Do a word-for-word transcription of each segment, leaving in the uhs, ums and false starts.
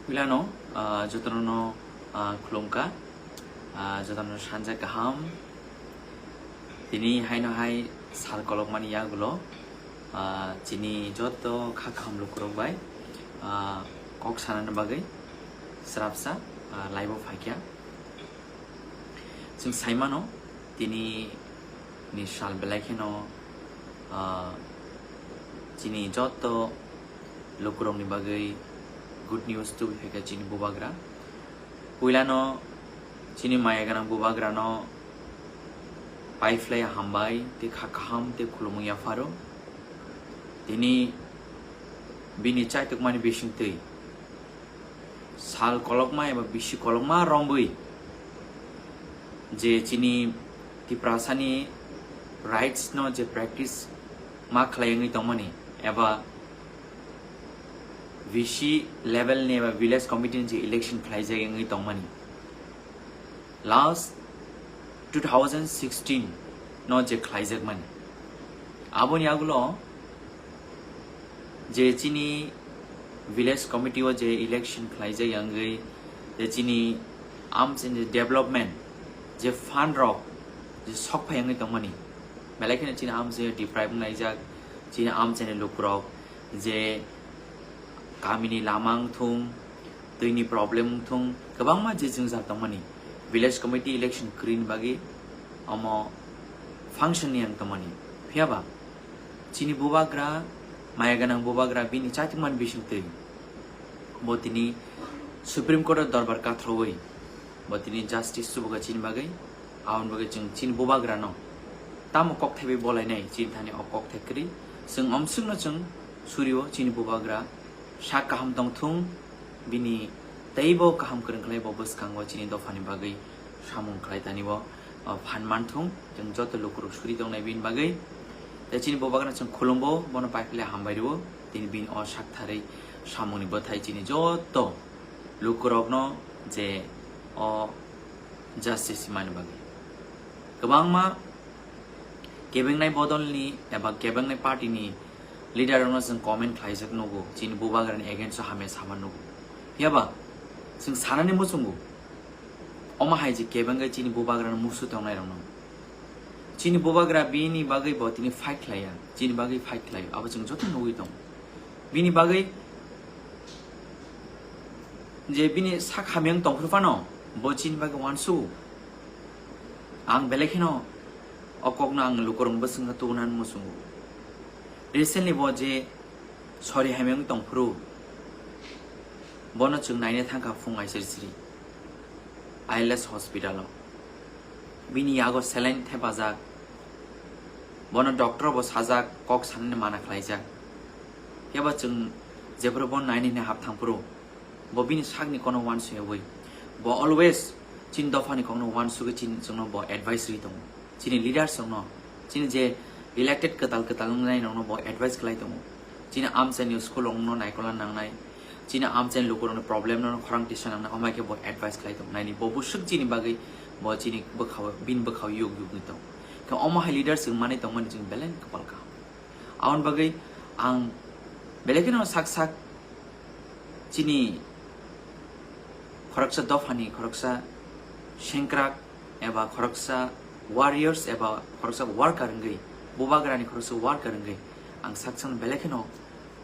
Puilano, ah, jotono, ah, khulumkha, ah, jotono sanja kaham. Tini haino hai sal kolokmani yagulo, ah, chini joto kha kaham lukurok bai, ah, kok sanani bagwi srapsa, ah, live-o phaikha. Chwng saimano, tini ni sal belai kheno, ah, chini joto lukurokni bagwi good news tubui phaikha chini bubagra. Puilano chini maya gwnang bubagrano paiphlai hambai tei kha kaham tei khulumung yapharo. Tini bini chaitukmani bisingtwi sal kolokma eba bisi kolokma rombwi je chini Tiprasani rights no je practice ma khlai wngwi tongmani eba V C level ni eba village committee ni je election khlaijak wngwi tongmani last two thousand sixteen no je khlaijakmani. Aboni agulo je chini village committee o je election khlaijak wngwi je chini amchini development je fund rok je sokphai wngwi tongmani belai kheno chini amchini deprive wnglaijak chini amchini lukurok je kamini lama wngthung, twini problem wngthung, kwbangma je jwngjal tongmani, village committee election kwrwini bagwi omo function ni ang tongmani. Phiyaba chini bubagra, maya gwnang bubagra bini chaitukmani bisingtwi bo tini Supreme Court o dorbar kathrowi bo tini justice subukha chini bagwi. Aboni bagwi chwng chini bubagrano tamo kokthaibai bolainai chini thani o kokthai kwrwi. Chwng omswkno chwng surio chini bubagra sak kaham tongthung, bini teibo kaham kwrwng khlai bo bwskango chini dophani bagwi samung khlai tani bo, o, phan manthung. Chwng joto lukurok suri tongnai bini bagwi. Tei chini bubagrano chwng khulumbo, bono paiphlai hambai rwo. Tini bini o saktharwi samungni bwthai chini joto lukurokno je o justice mani bagwi. Kwbangma kebengnai bodolni eba kebengnai party ni leader rokno chwng comment khlaijak nugo, chini bubagrani against o hamya sama nugo. Phiyaba chwng sanani muchungo, omo hai je kebengwi chini bubagrano musu tongnai rokno. Chini bubagra bini bagwi bo tini fight khlaiya, chini bagwi fight khlaio, abo chwng joto nugwi tongo. Bini bagwi je bini sak hamya wng tongphuru phano bo chini bagwi uansugo. Ang belai kheno o kokno ang lukurokno bwswk wngkha tubunani muchungo. Recently bo je sori hamya wng tongphuru bono chwng naina thangkha phung aisir siri I L S hospital o. Bini yago saline thepajak. Bono doctor bo sajak kok sanani mana khlaijak. Phiya ba chwng jephuru bono naini hwnwi hap thangphuru bo bini sakni kokno uansuyawi bo always chini dophani kokno uansugwi chini chwngno bo advice rwi tongo. Chini leaders rokno, chini je elected kwtal kwtal wngnai rokno bo advice khlai tongo. Chini amchaini school rokno naikolna nangnai, chini amchaini lukurokni problem no khorang tisa nangnai, omo hai khe bo advice khlai tongo. Naini bo bwswk chini bagwi bo chini bwkhao, bini bwkhao yug yugwi tongo. Khe omo hai leaders wng manwi tongmani chwng belai kwpal kaham. Aboni bagwi ang belai kheno sak sak chini khoroksa dophani khoroksa sengkrak eba khoroksa warriors eba khoroksa worker wngwi, bubagrani khoroksa worker wngwi ang sak sakno belai kheno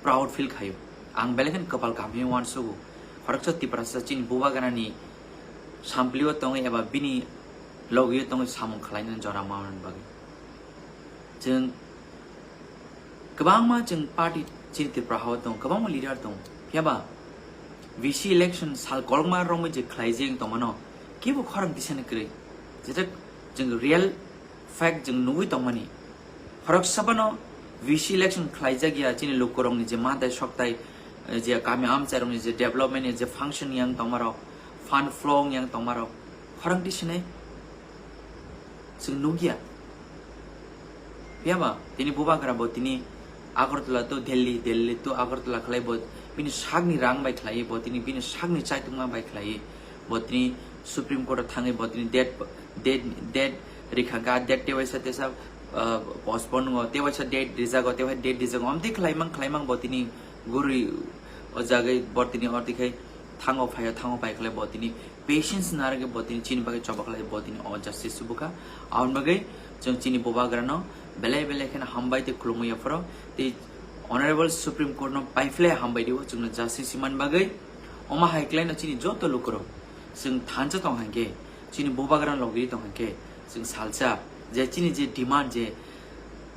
proud feel khaio. Ang belai kheno kwpal kaham hinwi uansugo. Khoroksa Tiprasa chini bubagrani samplio tongwi eba bini logio tongwi samung khlainani jora manani bagwi. Chwng kwbangma chwng party chini Tripura hao tongo, kwbangma leader tongo. Phiya ba V C election sal kolokma romwi je khlaijak tongmano, kebo khorang tisani kwrwi. Jeta chwng real fact chwng nugwi tongmani. Khoroksa phano V C election khlaijak ya, chini lukurokni je mantai soktai, eh, je kami amchairokni je development ni je function yang tongmarok, fund flow yang tongmarok, khorang tisani chwng nukya. Phiya ba tini bubagra bo tini Agartala to Delhi, Delhi to Agartala khlai bo bini sakni rang bai khlai bo tini bini sakni chaitungma bai khlai bo tini Supreme Court o thangwi bo tini date, date, date rikha ga date tewaisa tesa, uh, postpone ngo tewaisa date rijago tewaisa date rijago amtwi khlai mang khlai mang bo tini guri o jagwi bo tini orti khai thango phaio, thango pai khlai bo tini patience narwgwi bo tini chini bagwi choba khlai bo tini o justice subukha. Aboni bagwi chwng chini bubagrano belai belai kheno hambai tei khulumwi yapharo tei Honorable Supreme Court no paiphlai hambai dio chwngno justice man bagwi. Omo hai khlaino chini joto lukurok chwng thansa tong hangkhe, chini bubagrano logiri tong hangkhe chwng salsa je chini je demand je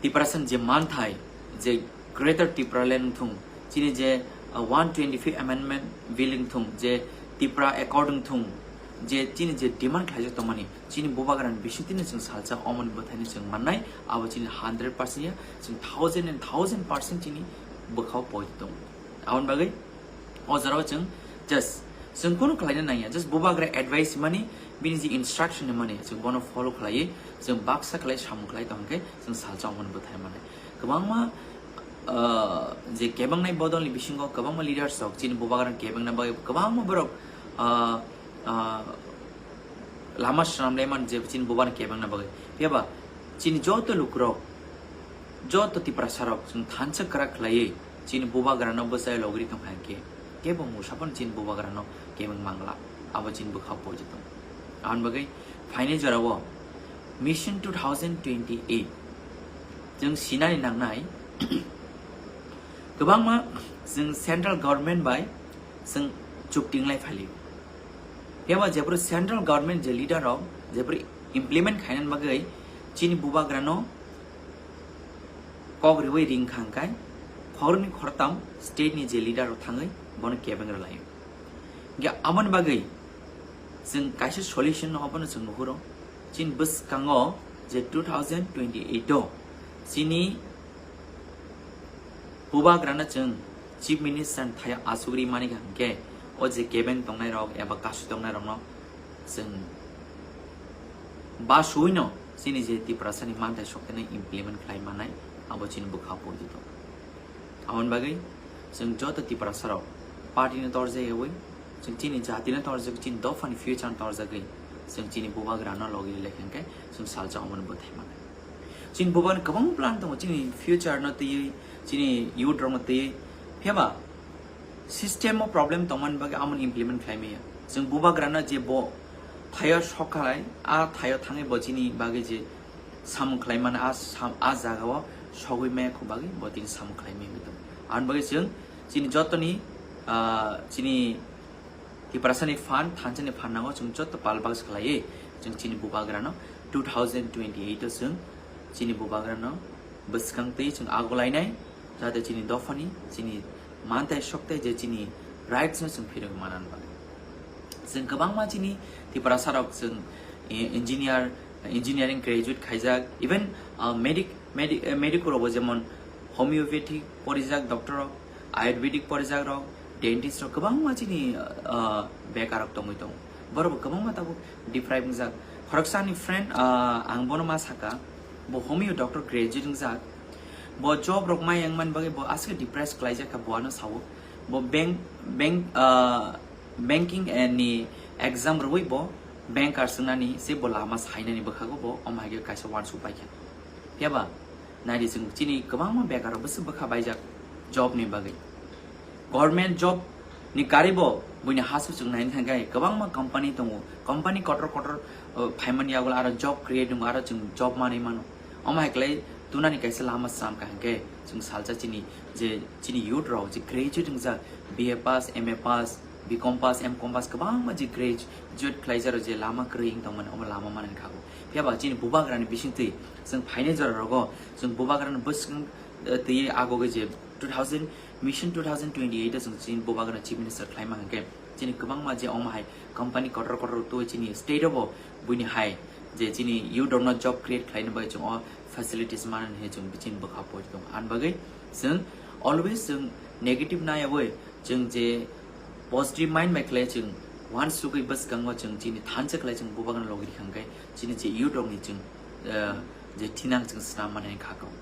Tiprasani je manthai, je Greater Tipraland wngthung, chini je, uh, one twenty-fifth Amendment Bill wngthung, je Tipra Accord wngthung, je chini je demand khlaijak tongmani, chini bubagrani bisingtwino chwng salsa omoni bwthaino chwng mannai, abo chini hundred percent ya, chwng thousand and thousand percent chini bwkhao poi tongo. Aboni bagwi o jorao chwng just chwng kunu khlaina nangya, just bubagra advice mani, bini je instruction mani chwng bono follow khlaiwi chwng baksa khlai samung khlai tongkhe chwng salsa omoni bwthai mani. Kwbangma, ah, je kebengnai bodolni bisingo kwbangma leaders rok chini bubagrano kebengna bagwi kwbangma borok, ah, ah, lama swnamlaiman je chini bubagrano kebengna bagwi. Phiyaba chini joto lukurok, joto Tiprasarok chwng thansa kwrak khlaiwi chini bubagrano bwsai logiri tong hangkhe kebo musa phano chini bubagrano kebeng mangla, abo chini bwkhao poito tong. Aboni bagwi phainai jorao Mission two thousand twenty-eight chwng sinani nangnai kwbangma chwng central government bai chwng chukti wnglai phailio. Phiyaba jephru central government je leader rok jephru implement khainani bagwi chini bubagrano kok riwi ring kha hwnkhe khoroknwi khoroktham state ni je leader rok thangwi bono kebeng rwlaio. Hwnkhe aboni bagwi chwng kaisa solution no obono chwng nuhuro. Chini bwskango je two thousand twenty-eight o chini bubagrano chwng Chief Minister ni thaio asugri mani kha hwnkhe o je kebeng tongnai rok eba kasu tongnai rokno chwng basuino chini je Tiprasani manthai sokteno implement khlai manai abo chini bwkha poito. Aboni bagwi chwng joto Tiprasarok party no torjak ewi chwng chini jati no torjak, chini dophani future no torjagwi chwng chini bubagrano logi lekha hwnkhe chwng salsa omoni bwthai manai. Chini bubagrano kwbang plan tongo chini future no twiwi, chini youth rokno twiwi. Phiyaba system o problem tongmani bagwi amoni implement khlai maya. Chwng bubagrano je bo thaio sok khalai, a thaio thangwi bo chini bagwi je samung khlai mano, a sam-, a jagao sogwi maya kho bagwi bo tini samung khlai maya wngwi tongo. Aboni bagwi chwng chini jotoni, ah, chini Tiprasani phan, thansani phan nango chwng joto pal baksa khlaiwi chwng chini bubagrano two thousand twenty-eight o chwng chini bubagrano bwskang twi chwng agulainai, jate chini dophani, chini manthai sokthai je chini rights no chwng phirogwi manani bagwi. Chwng kwbangma chini Tiprasarok chwng, eh, engineer, engineering graduate khaijak, even, ah, medic, medic, eh, medic rogo jemon homeopathic porijak doctor rok, ayurvedic porijak rok, dentist rok kwbangma chini, ah, bekar rok tongwi tongo. Borok bo kwbangma tabuk deprive wngjak. Khoroksani friend, ah, ang bono ma saka, bo homeo doctor graduate wngjak. Bo job rok ma yang man bagwi bo aswk depressed khlaijak kha, bo ano sao. Bo bank, bank, ah, banking, eh, ni exam rwui bo banker swngnani se bo lama sainani bwkhago bo omo hai khe kaisa uansuk paikha. Phiyaba naidi chwng chini kwbangma bekar rok bwswk bwkha baijak job ni bagwi. Government job ni karibo buini hasu chwng naina thangkhe kwbangma company tongo. Company kotor kotor, uh, phaimani yagulo aro job create wngo, aro chwng job manwi mano. Omo hai khlai tunani kaisa lama cham kaham khe chwng salsa chini je chini youth rok je graduate wngjak, B A pass, M A pass, B Com pass, M Com pass kwbangma je graduate khlaijak rok je lama kwrwi wng tongmani omo lama manani khago. Phiyaba chini bubagrani bisingtwi chwng phainai jora rogo chwng bubagrano bwswk, eh, twiwi agogo je two thousand, Mission two thousand twenty-eight o chwng chini bubagrano Chief Minister khlaima hwnkhe chini kwbangma je omo hai company kotor kotor twi chini state o bo buini hai je chini youth rokno job create khlaina bagwi chwng o facilities manani hinwi chwng chini bwkha poito tongo. Ani bagwi chwng always chwng negative naiyawi chwng je positive mind bai khlai chwng uansugwi bwskango chwng chini thansa khlai chwng bubagrano logi rikha hwnkhe chini je youth rokni chwng, eh, je thinang chwng swnam manani kha kok.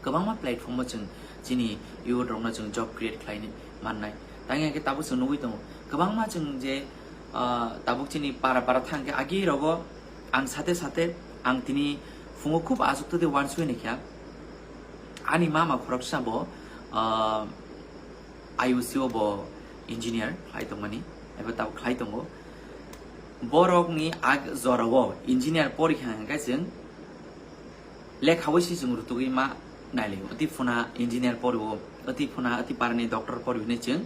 Kwbangma platform o chwng chini youth rokno chwng job create khlaini mannai. Tangya khe tabuk chwng nugwi tongo. Kwbangma chwng je, ah, tabuk chini para para thang khe agi rogo ang sate sate ang tini phungo khub achuk twi uansugwi naikha. Ani mama khoroksa bo, ah, I O C o bo engineer khlai tongmani eba tabuk khlai tongo. Borokni ag jorao engineer porikha hwnkhe chwng lekhawi se chwng rutugwi ma nailio. Ati phuna engineer porio, ati phuna ati parani doctor porio hinwi chwng,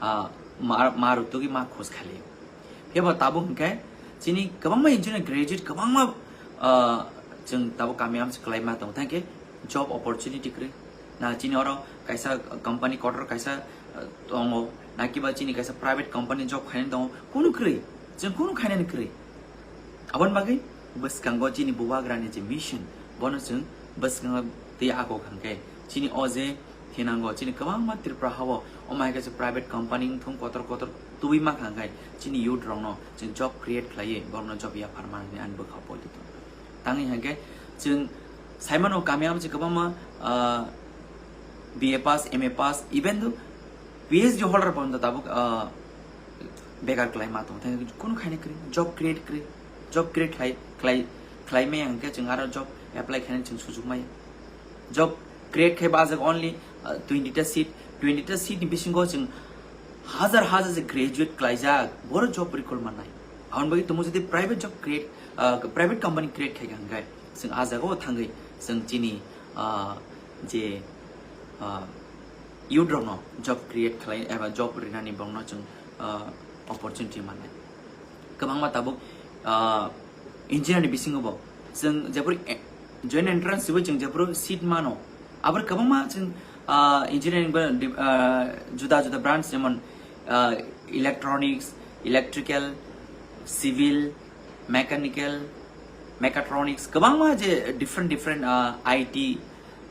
ah, ma, ma rutugwi ma khoj khalio. Phiya ba tabuk hwnkhe chini kwbangma engineer graduate kwbangma, ah, chwng tabuk kami amsa kwlai ma tongo. Thank you. Job opportunity kwrwi. Na chini oro kaisa company kotor kaisa, ah, tongo. Na kiba chini kaisa private company job khainani tongo. Kunu kwrwi. Chwng kunu khainani kwrwi. Aboni bagwi bwskango chini bubagrani je mission, bono chwng bwskango twi ago hwnkhe chini o je thinango chini kwbangma Tripura hao omo hai khe private company wngthung kotor kotor tubui ma hwnkhe chini youth rokno chwng job create khlaiwi borokno job yaphar manwi ani bwkha poito tong. Tangwi hwnkhe chwng saimano kami amo se kwbangma, ah, B A pass, M A pass, even though P H D holder bono tabuk, ah, bekar kwlai ma tongo. Thang kunu khaina kwrwi, job create kwrwi, job create khlai, khlai, khlai maya hwnkhe chwng aro job apply khaina chwng sujuk maya. Job create khai ba ajak only, ah, twenty ta seat, twenty ta seat ni bisingo chwng hajar hajar je graduate khlaijak, boro job recall mannai. Aboni bagwi tumo jodi private job create, ah, private company create khai hwnkhe chwng a jagao thangwi chwng chini, ah, je, ah, youth rokno job create khlai eba job rinani borokno chwng, ah, opportunity mannai. Kwbangma tabuk, ah, engineer ni bisingo bo chwng jephuru, eh, joint entrance hibai chwng jephuru seat mano. Aboni kwbangma chwng, ah, engineering ba, di-, ah, juda juda branch jemon, ah, electronics, electrical, civil, mechanical, mechatronics, kwbangma je different different, ah, I T,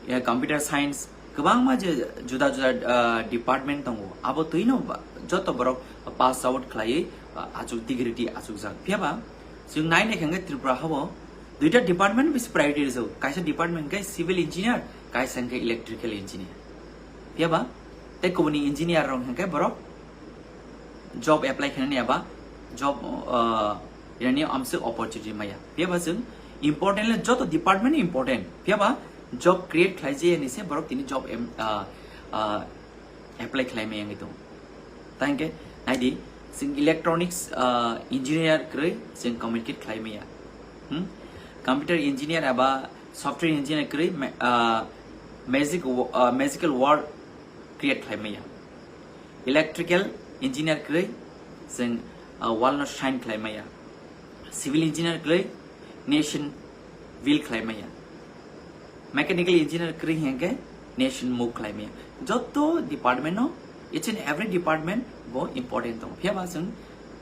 eh, computer science, kwbangma je juda juda, ah, department tongo. Abo twino ba-, joto borok pass out khlaiwi, ah, achuk degree di achukjak. Phiya ba chwng nai nai khe Tripura habo duita department bisi priority rijak. Kaisa department khe civil engineer, kaisa khe electrical engineer. Phiya ba tei kubuni engineer rok hwnkhe borok job apply khainani eba job, ah, rinani amswk opportunity maya. Phiya ba chwng important le joto department important. Phiya ba job create khlai je ni se borok tini job em-, ah, ah, apply khlai maya wngwi tongo. Tangke naidi chwng electronics, ah, engineer kwrwi chwng communicate khlai maya. Hmm? Computer engineer eba software engineer kwrwi ma-, ah, magic wo-, ah, magical world create khlai maya. Electrical engineer kwrwi chwng, ah, wall no shine khlai maya. Civil engineer kwrwi nation build khlai maya. Mechanical engineer kwrwi hwnkhe nation move khlai maya. Joto department no, each and every department bo important tongo. Phiya ba chwng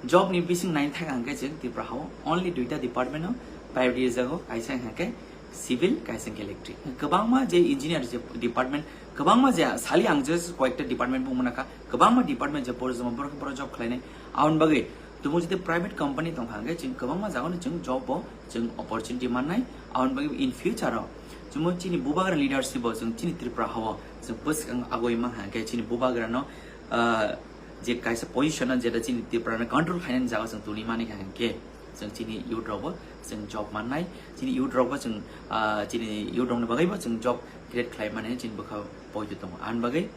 job ni bising nai thang hwnkhe chwng Tripura hao only duita department no priority rijago, kaisa hwnkhe civil, kaisa hwnkhe electric. Kwbangma je engineer je department, kwbangma je sali ang je koyekta department bung manakha, kwbangma department je porjoma borok borok job khlainai. Aboni bagwi tumo jodi private company tongkha hwnkhe chwng kwbangma jagano chwng job bo chwng opportunity mannai. Aboni bagwi in future o chwngbo chini bubagra leadership bo chwng chini Tripura hao chwng bwskang agoi mankha hwnkhe chini bubagra no, ah, je kaisa position o jeta chini Tripura no control khainani jaga chwng tuli mani kha hwnkhe chwng chini youth rok bo chwng job mannai, chini youth rok bo chwng, ah, chini youth rok ni bagwi bo chwng job create khlai mani chini bwkha poito tongo. Aboni bagwi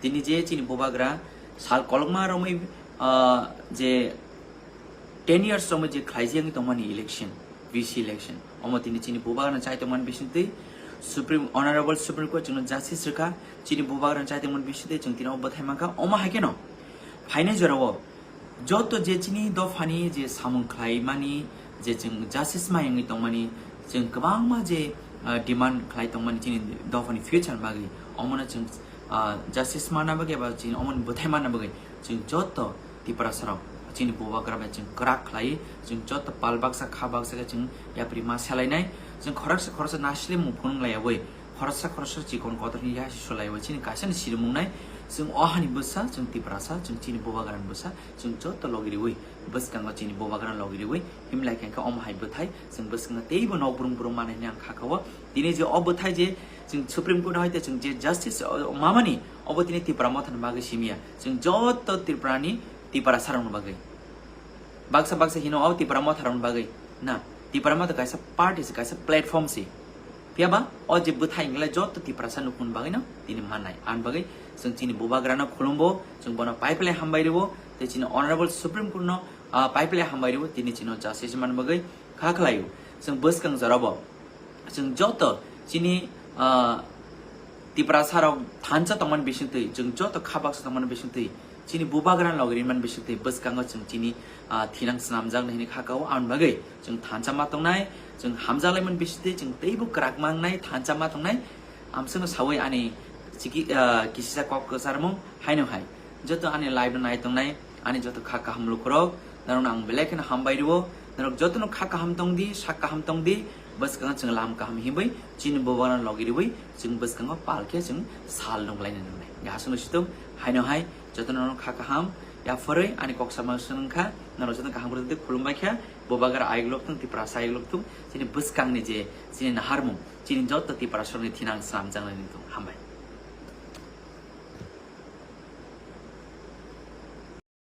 tini je chini bubagra sal kolokma romwi, ah, je ten years romwi je khlaijak wngwi tongmani election, V C election, omo tini chini bubagra chai tongmani bisingtwi Supreme, Honorable Supreme Court chwngno justice rwkha, chini bubagra chai tongmani bisingtwi chwng tini o bwthai mankha, omo hai kheno phainai jorao joto je chini dophani je samung khlaimani je chwng justice ma wngwi tongmani, chwng kwbangma je, ah, demand khlai tongmani chini dophani future bagwi, omono chwng, ah, justice mana bagwi eba chini omoni bwthai mana bagwi chwng joto Tiprasa rok chini bubagra bai chwng kwrak khlai, chwng joto pal baksa kha baksa khe chwng yapri ma selainai, chwng khoroksa khoroksa nasle muphunung laiyawi, khoroksa khoroksa chikon kotor ni yasi sulaiwi chini kaisa ni sirimung nai, chwng o hani bwsa, chwng Tiprasa, chwng chini bubagra ni bwsa, chwng joto logi riwi, bwskango chini bubagra logi riwi, himlai khe omo hai bwthai, chwng bwskango teibo nok brum brum manwi ang kha kha o, tini je o bwthai je chwng Supreme Court hai tei chwng je justice, o, mamani, obo tini Tipra Motha ni bagwi simiya, chwng joto Tripura ni Tiprasa rok ni bagwi. Baksa baksa hino o Tipra Motha rok ni bagwi. Na, Tipra Motha kaisa party se, kaisa platform se. Phiya ba o je bwthai wngkhe joto Tiprasa nukhung bagwi no tini mannai. Ani bagwi Chwng chini Bubagrano khulumbo, chwng bono paiphilai hambai rwo, tei chini Honorable Supreme Court no, ah, paiphilai hambai rwo, tini chino justice man bagwi kha khlaio. Chwng bwskang jorabo, chwng joto chini, ah, Tiprasa rok thansa tongmani bisingtwi, chwng joto kha baksa tongmani bisingtwi, chini Bubagra logri man bisingtwi bwskango chwng chini, ah, thinang swnamjaknai hwnwi kha kao. Aboni bagwi chwng thansa ma tongnai, chwng hamjaklai man bisingtwi, chwng teibo kwrak mangnai, thansa ma tongnai. Amswkno sawi ani chiki, ah, kisisa kok kwcharmung haino hai. Joto ani live no nai tongnai, ani joto kha kaham lukurok, norokno ang belai kheno hambai rwo. Norok jotono kha kaham tong di, sak kaham tong di, bwskango chwng lam kaham himwi, chini Bubagrano logi rwwi, chwng bwskango pal khe chwng sal nunglaina nangnai. Aswkno situng, haino hai, jotono norok kha kaham, yapharwi ani kok sama swngkha, norok jotono kaham kwrwng tei khulumbai kha, Bubagra ayuk lok thung, Tiprasa ayuk lok thung, chini bwskangni je, chini naharmung, chini joto Tiprasarokni thinang swnamjaknai wng thung. Hambai.